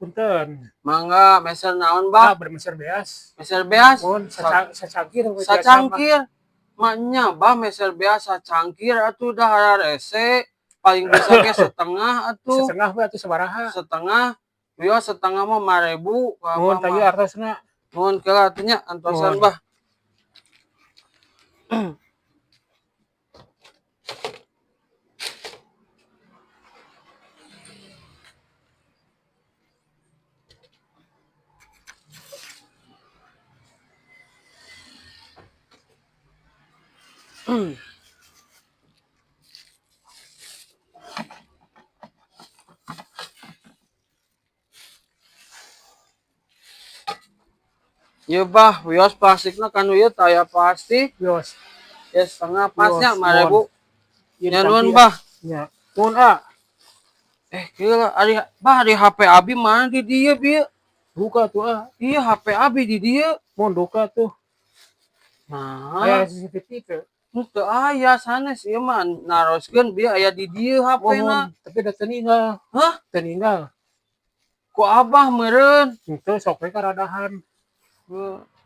Punten. Mangga meser naon, Ah, Bah? bade meser beas. Meser beas? Mohon sacangkir we biasa mah. Sacangkir. Maknya bah meser beas sacangkir atuh dah hararese. Paling bisa ge setengah atuh. Setengah we atuh sabaraha? Setengah. Wios setengah mah 5.000 ka Mohon abah tah ieu mah. artosna. Nuhun kela atuh nya antosan Mohon. bah. Ieu bah, wios plastikna kanu ieu teu aya plastik. Wios. Ya setengah pasnya Wios, 5.000. Ieu Ya nuhun dicangkir. bah. Nya. Nuhun ah. Eh gila, ari bah ari HP abi mana di dieu bieu? Duka tuh ah. Iya HP abi di dieu. Mohon duka tuh. Nah, Aya CCTV teu? Teu aya sanes ieu mah naroskeun bieu aya di dieu HP-na. Mohon, tapi da teu ninggal. Hah? Teu ninggal. Ku abah meureun. Henteu sok we karadahan.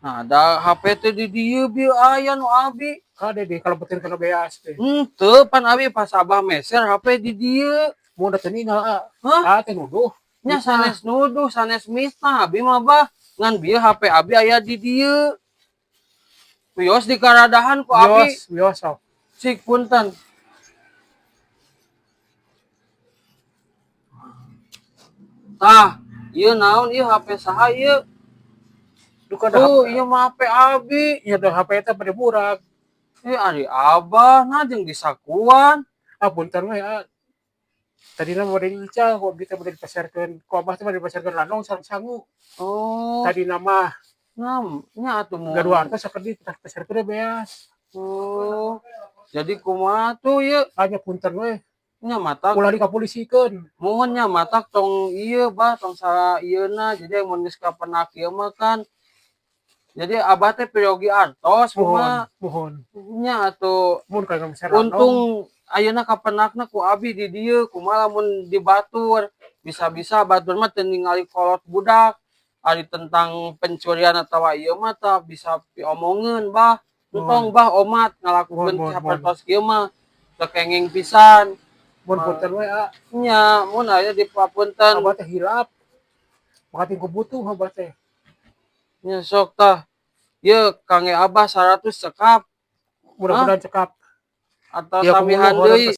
Nah, da HP teh di dieu bieu aya nu abi. Kade di kalebetin kana beas teh. Henteu pan abi pas abah meser HP di dieu. Mun da teu ninggal ah. Hah? Ah teh nuduh. Nya sanes nuduh, sanes misnah abi mah bah. Ngan bieu HP abi aya di dieu. Wios dikaradahan ku abi. Wios, wios sok. Cik punten. Tah, ieu naon ieu HP saha ieu? Duka da Tuh, HP. ieu mah HP abi. Ieu da HP eta bade murag. Eh, ari abah nah jeung disakuan. Ah punten we ah. Tadina bade diical ku abdi teh bade dipeserkeun. Ku abah teh bade dipeserkeun landong sareng sangu. Oh. Tadina mah Nah, nya atuh mun. gaduh artos sakedik tah peserkeun beas. Oh. Jadi kumaha tuh ieu? Anya punten we. Nya matak Ulah dikapulisikeun. Muhun nya matak tong ieu bah tong salah ieuna jadi mun geus kapenak ieu mah kan. Jadi abah teh peryogi artos Muhun, kumaha muhun. nya atuh Mun ka meser landong. untung ayeuna kapenakna ku abi di dieu kumaha lamun di batur bisa-bisa batur mah teu ningali kolot budak ari tentang pencurian atawa ieu mah tah bisa diomongeun bah. Entong bah omat ngalakukeun Muhun, muhun, sapertos kieu mah teu kenging pisan. Mun punten we ah. Nya mun aya di papunten. Abah teh hilap. Maka ku butuh abah teh. Nya sok tah. Ieu kangge abah 100 cekap. Mudah-mudahan cekap. Atau Ya, tambihan kumaha deui.